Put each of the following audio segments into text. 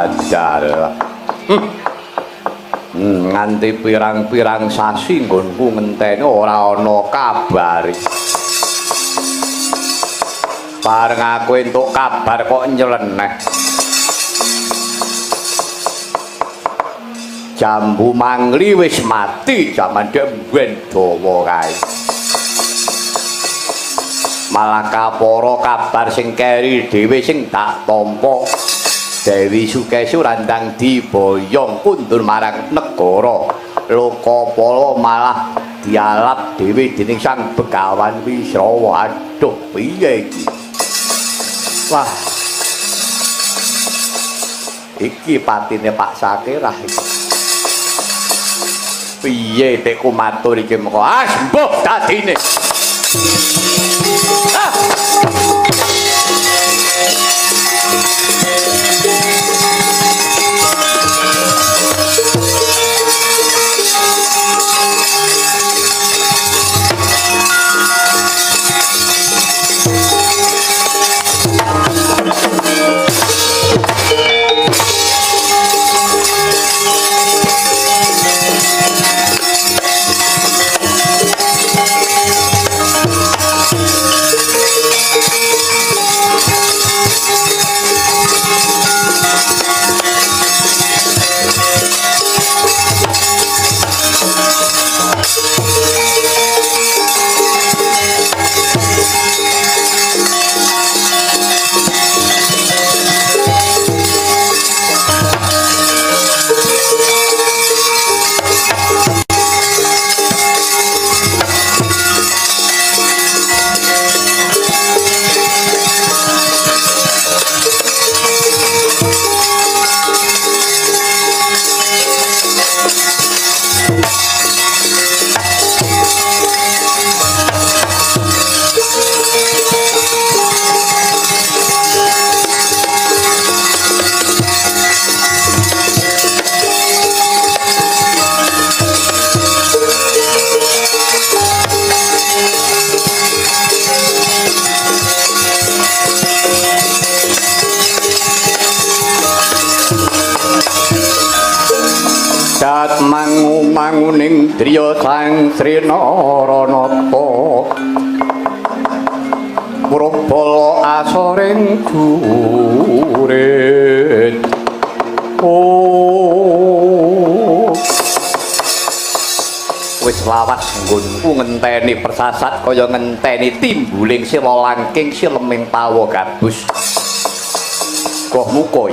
Dalah. Nganti pirang-pirang sasi nggonku ngenteni ora ana kabare. Bareng aku entuk kabar kok nyeleneh. Jambu Mangli wis mati jaman dek mben dawa kae. Malah kapara kabar sing keri dhewe sing tak tampa. Dewi Sukesi randang diboyong kundur marang negara Lokapala malah dialap dhewe dening Sang Begawan Wisrawa. Aduh, piye iki? Wah. Iki patine Pak Sakirah iki. Piye tekku matur iki mengko? Ah, mbuh dadine. Ah. Dat mangu-manguning driya Sang Sri Naranata Purbala asoring gurit. Oh, wis lawas nggonku ngenteni persasat kaya ngenteni timbuling sila langking sileming pawa gabus. Goh muka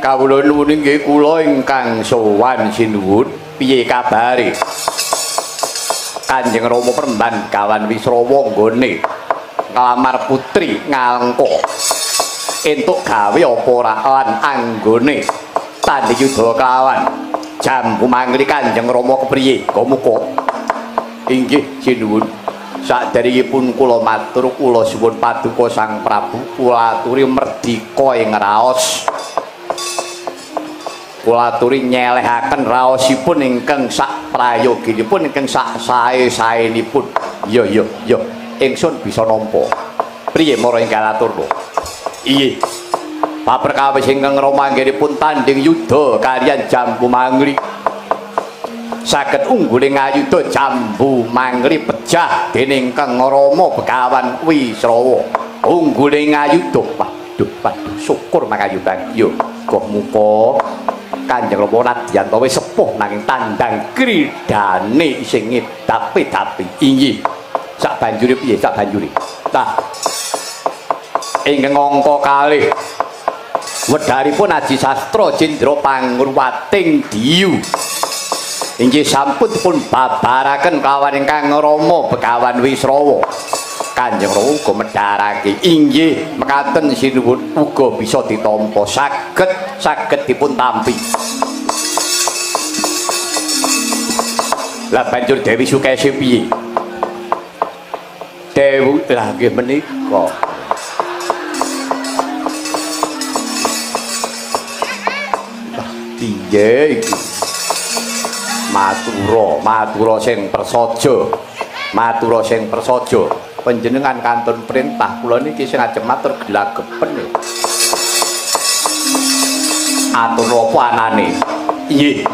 kawula nuwun inggih kula ingkang sowan sinuwun. Piye kabare Kanjeng Rama Peremban Gawan Wisrawa nggone nglamar putri Ngalengka entuk gawe apa ora lan anggone tandhi yuda kelawan Jambu Mangli Kanjeng Rama kepriye? Muka inggih sinuwun. Saderengipun kula matur kula suwun paduka Sang Prabu kula aturi merdika ing raos. Kula aturi nyelehaken raosipun ingkang sak prayoginipun ingkang sak sae-saenipun. Iya iya iya, ingsun bisa nampa. Priye mara ingkang aturna? Iya. Paperkawis ingkang Rama anggenipun tandhing yuda kaliyan Jambu Mangli. Saged ungguling ayuda Jambu Mangli pejah dening Kang Rama Begawan Wisrawa. Ungguling ayuda. Waduh, waduh, syukur makayu bagya. Goh muka Kanjeng Rama nadyan wis sepuh nanging tandang kridane isih ngedapi-dapi. Inggih. Sak banjure piye? Sak banjure. Tah. Ingkang angka kalih wedharipun Aji Sastra Jendra Pangruwating Diyu. Inggih sampun dipun babaraken kelawan ingkang Rama Begawan Wisrawa. Kanjeng Rama uga medharake. Inggih mekaten sinuwun uga bisa ditampa, saged saged dipun tampi. Lah banjur Dewi Sukesi piye? Dewi lah nggih menika. Lah piye iki? Matura, matura sing prasaja. Matura sing prasaja. Panjenengan kantun perintah kula niki sing ajeng matur gelagepen. Atur apa anane? Inggih.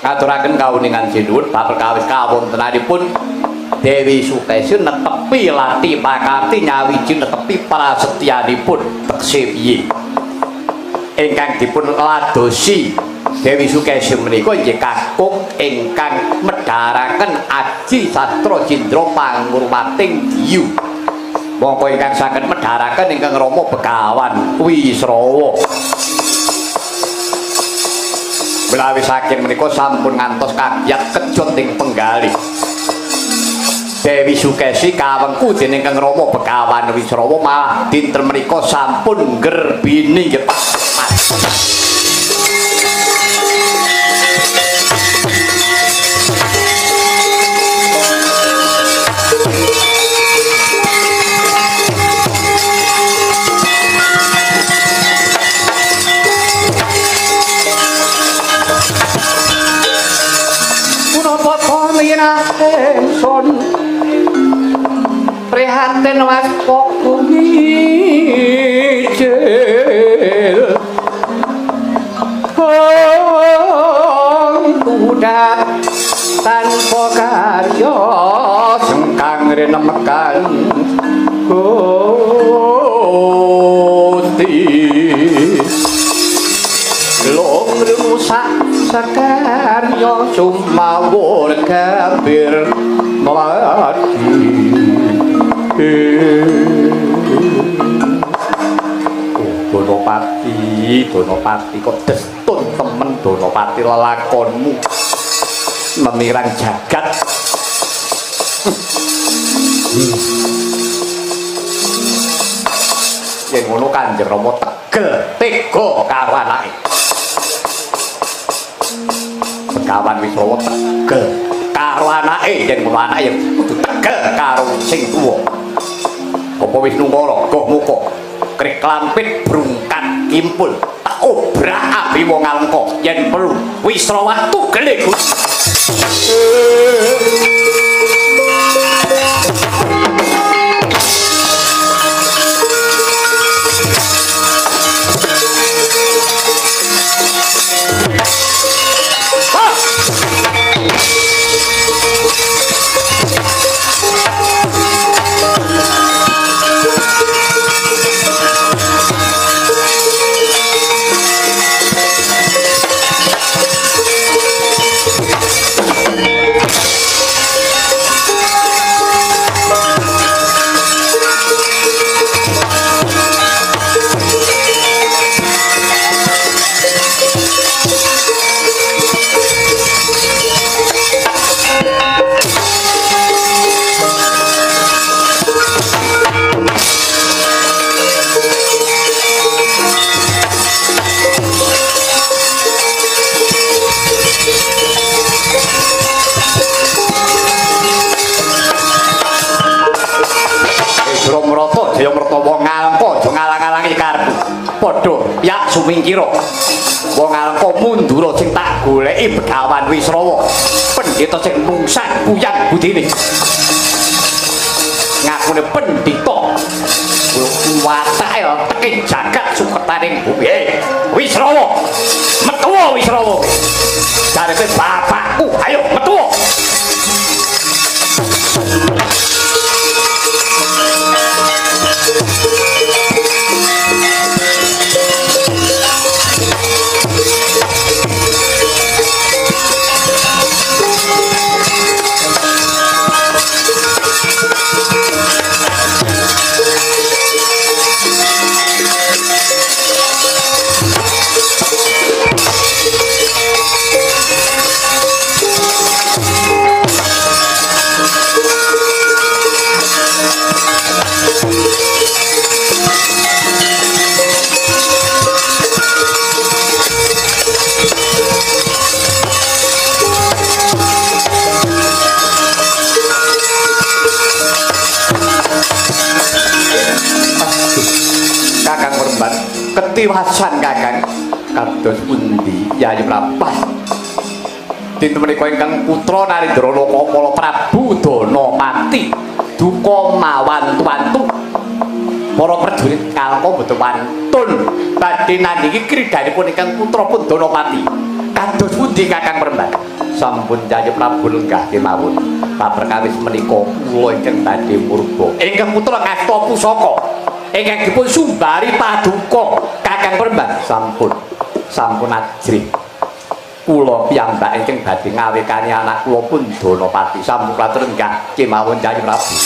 Ngaturaken kawuningan sinuwun bab perkawis kawontenanipun Dewi Sukesi netepi lati pakarti nyawiji netepi prasetyanipun tekse piye. Ingkang dipun ladosi Dewi Sukesi menika inggih kakung ingkang medharaken aji sastra cindra pangurwating diyu. Mongko ingkang saged medharaken ingkang Rama Begawan Wisrawa. Menawi saking menika sampun ngantos kagiat kejot ing penggalih. Dewi Sukesi kawengku dening Kang Rama Begawan Wisrawa malah dinten menika sampun nggerbini nggih Pak. Ingsun prihatin waspa kumijil kuda tanpa karya sengkang renemekan Gusti long rusak sakarya sumawur kabir mladi. Oh, Donopati, Donopati kok destun temen Donopati lelakonmu memirang jagat. Yen ngono Kanjeng Rama tegel tega karo anake. Begawan Wisrawa tegel karo anake, yen ngono anake ya kudu tegel karo sing tuwa. Bapak Wisnu Kara goh muka krik klampit brungkat kimpul tak obrak abi wong Alengka yen perlu Wisrawa tugele Gusti. Padha yak sumingkira wong Alengka mundura sing tak goleki Begawan Wisrawa pendhita sing mungsang puyang budine ngakune pendhita watake teke jagat suketaning bumi. Wisrawa metuwa Wisrawa jarepe bapakku ayo metuwa. Ketiwasan Kakang kados pundi Yayi Prapas dinten menika ingkang putra Narendra Lokapala Prabu Danapati duka mawantu-wantu Para prajurit Alengka mboten wantun badhe nandhingi kridanipun ingkang putra pun Danapati. Kados pundi Kakang Peremban? Sampun Yayi Prabu lenggah kemawon. Paperkawis menika kula ingkang badhe murba. Ingkang putra ngasta pusaka ingkang dipun sumbari paduka Kakang Peremban. Sampun, sampun ajrih. Kula piyambak ingkang badhe ngawekani anak kula pun Danapati. Sampun katur lenggah kemawon Yayi Prabu.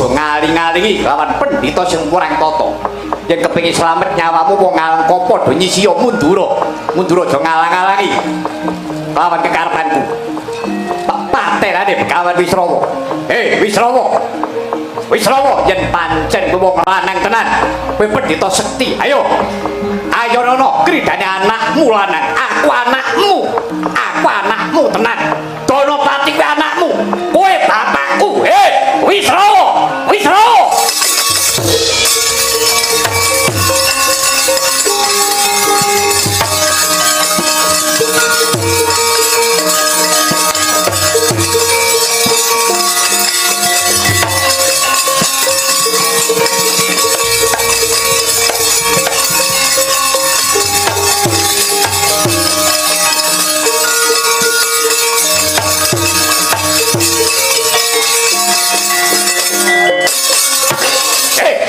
Ngaling-ngalingi lawan pendhita sing kurang tata. Yen kepengin slamet nyawamu wong Alengka padha nyisiya mundura. Mundura aja ngalang-alangi lawan kekarepanku. Tak patenane Begawan Wisrawa. Hei Wisrawa. Wisrawa yen pancen kowe wong lanang tenan, kowe pendhita sekti. Ayo. Ayo nono kridane anakmu lanang. Aku anakmu. Aku anakmu tenan. Danapati kuwi anakmu. Kowe bapakku. Hei Wisrawa. Wisrawa.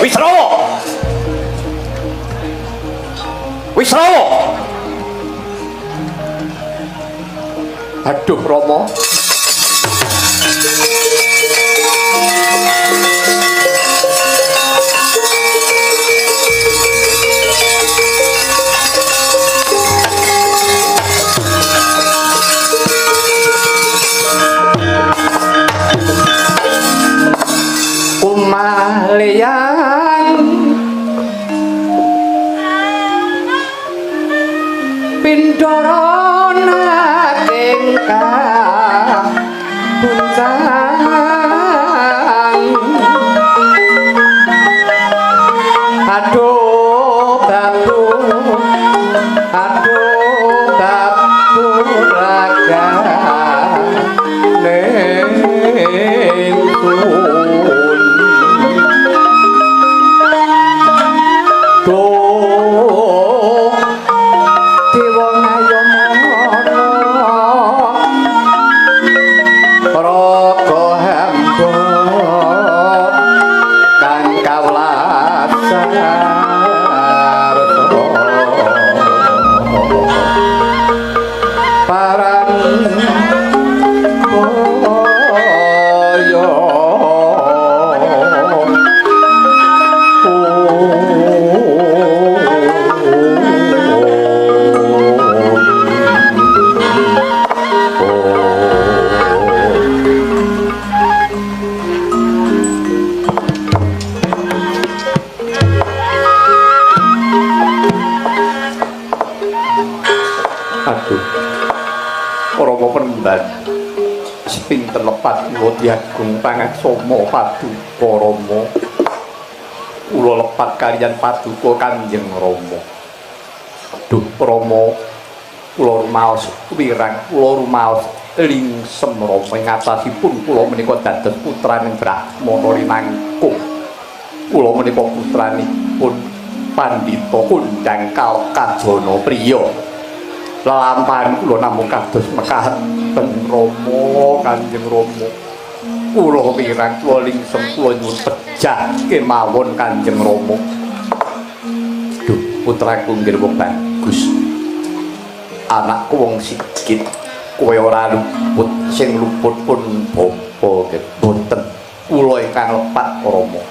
Wisrawa. Wisrawa. Aduh Rama. Umalian pindoro naking kapuncang aduh babu aduh babu raga Sepinten lepat kula diagung pangaksama paduka Rama. Kula lepat kaliyan paduka Kanjeng Rama. Duh Rama, kula rumaos wirang, kula rumaos lingsem Rama ing atasipun kula menika dados putraning Brahmana rinangkung. Kula menika putranipun Pandhita kondhang kajana priya. Lelampahan kula namung kados mekaten Rama, Kanjeng Rama. Kula wirang kula lingsem kula nyuwun pejah kemawon Kanjeng Rama. Duh, putraku nggih wong bagus. Anakku wong sigit, kowe ora luput, sing luput pun bapa nggih boten. Kula ingkang lepat Rama.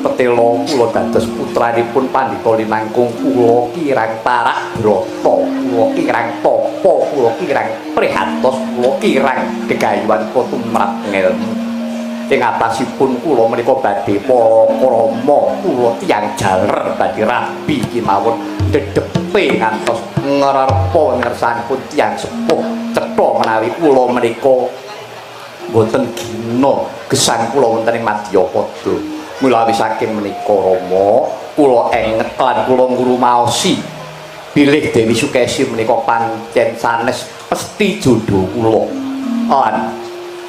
Petela kula dados putranipun Pandhita Linangkung, kula kirang tarak brata, kula kirang tapa, kula kirang prihatos, kula kirang gegayuhan tumrap ngelmu. Ing atasipun kula menika badhe palakrama, kula tiyang jaler badhe rabi kemawon dedepe ngantos ngrerpa ngersanipun tiyang sepuh cetha menawi kula menika boten gina gesang kula wonten ing Madyapada. Mulawi saking menika Rama, kula enget lan kula ngrumaosi bilih Dewi Sukesi menika pancen sanes pesti jodho kula. Lan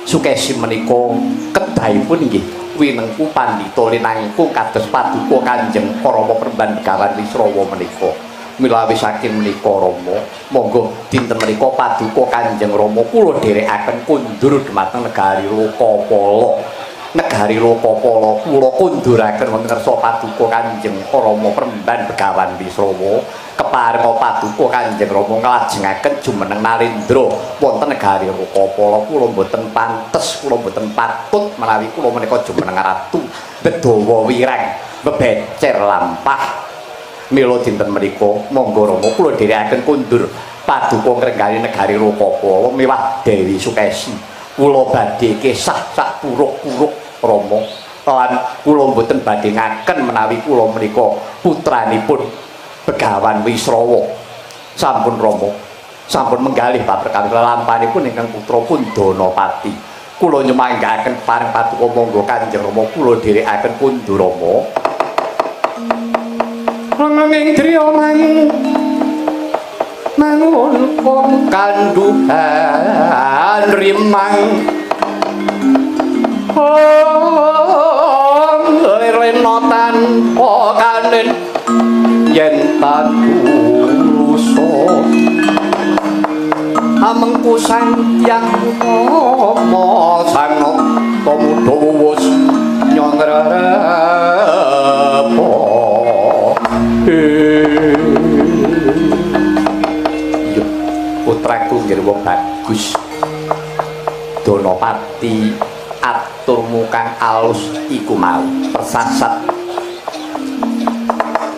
Sukesi menika kedahipun inggih winengku Pandhita Linangkung kados paduka Kanjeng Rama Peremban Begawan Wisrawa menika. Mulawi saking menika Rama, monggo dinten menika paduka Kanjeng Rama kula dherekaken kundur dhumateng negari Lokapala. Negari Lokapala kula kunduraken wonten ngarsa paduka Kanjeng Rama Peremban Begawan Wisrawa. Keparenga paduka Kanjeng Rama nglajengaken jumeneng Nalendra wonten negari Lokapala. Kula mboten pantes, kula mboten patut menawi kula menika jumeneng ratu bedawa wirang bebecer lampah. Mila dinten menika monggo Rama kula dherekaken kundur paduka ngrenggani negari Lokapala miwah Dewi Sukesi. Kula badhe kesah sak puruk-puruk Rama, lan kula mboten badhe ngaken menawi kula menika putranipun Begawan Wisrawa. Sampun Rama, sampun menggalih paperkawis lelampanipun ingkang putra pun Danapati. Kula nyumanggaaken pareng paduka monggo Kanjeng Rama kula dherekaken kundur Rama. Nanging driya mangun kong kanduhan rimang ong rena tanpa kanen yen tandusa amengku sang tiyang utama sang nata mudha wuwus nyongrepa. Putraku nggih wong bagus Danapati, aturmu kang alus iku mau persasat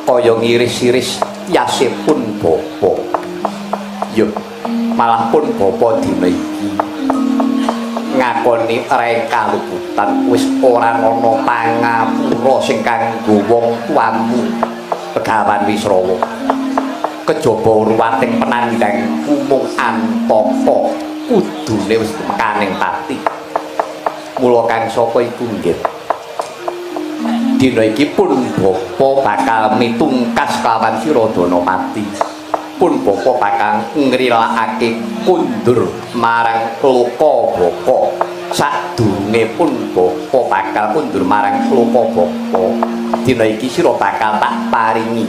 kaya ngiris-iris yasipun bapa. Yo malah pun bapa dina iki ngakoni reng kaluputan wis ora ana pangapura sing kanggo wong tuamu Begawan Wisrawa. Kejaba ruwating penandang mung antaka kudune wis mekaning pati. Mula kang saka iku nggih dina iki pun bapa bakal mitungkas kelawan sira Danapati. Pun bapa bakal ngrilakake kundur marang Lokabaka. Sadurunge pun bapa bakal kundur marang Lokabaka, dina iki sira bakal tak paringi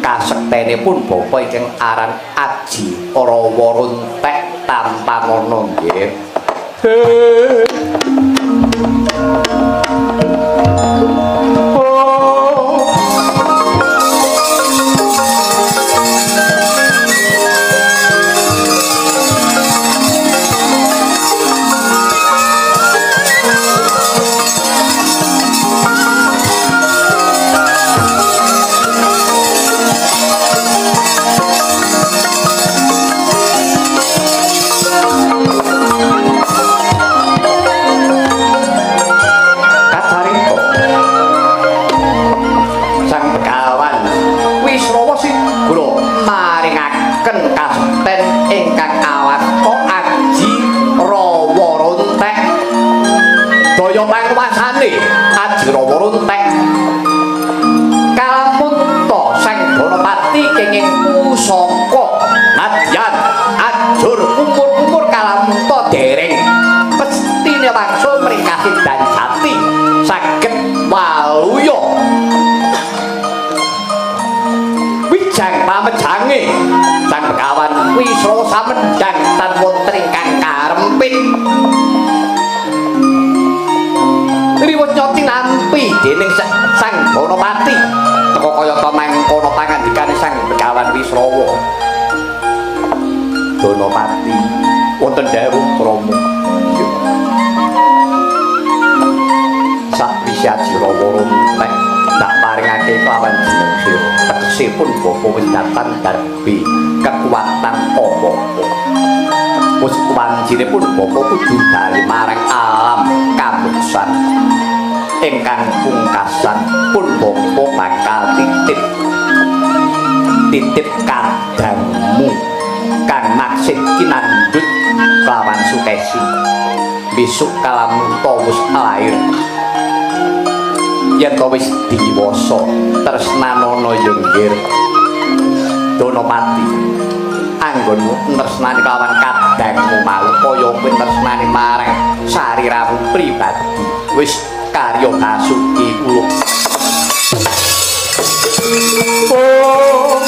kasektene pun bapa ingkang aran Aji Rawa Runtek tanpa ngono nggih. Aji Rawa Runtek kalamunta Sang Danapati kenging pusaka nadyan ajur umur-umur kalamunta dereng pestine wangsul mring kasidan jati saged waluya. samendhang tan wonten ingkang karempit. Riwut nyoti nampi dening Sang Donopati teka kayata mangkono pangandikane Sang Begawan Wisrawa. Donopati wonten dawuh krama. Sakwise Ajirawa rontek dak paringake kelawan jeneng sira. Tegesipun bapa wis datan darbe kekuatan apa-apa. Wis wancine pun bapa kudu bali marang alam kamuksan. Ingkang pungkasan pun bapa bakal titip titip kadangmu kang maksih kinandhut kelawan sukesi. Besok kalamunta wis lair yen to wis diwasa tresnanana ya nggir Donopati anggonmu tresnani kelawan kadangmu mau kaya kowe tresnani marang sariramu pribadi wis karya Basuki uluk. Oh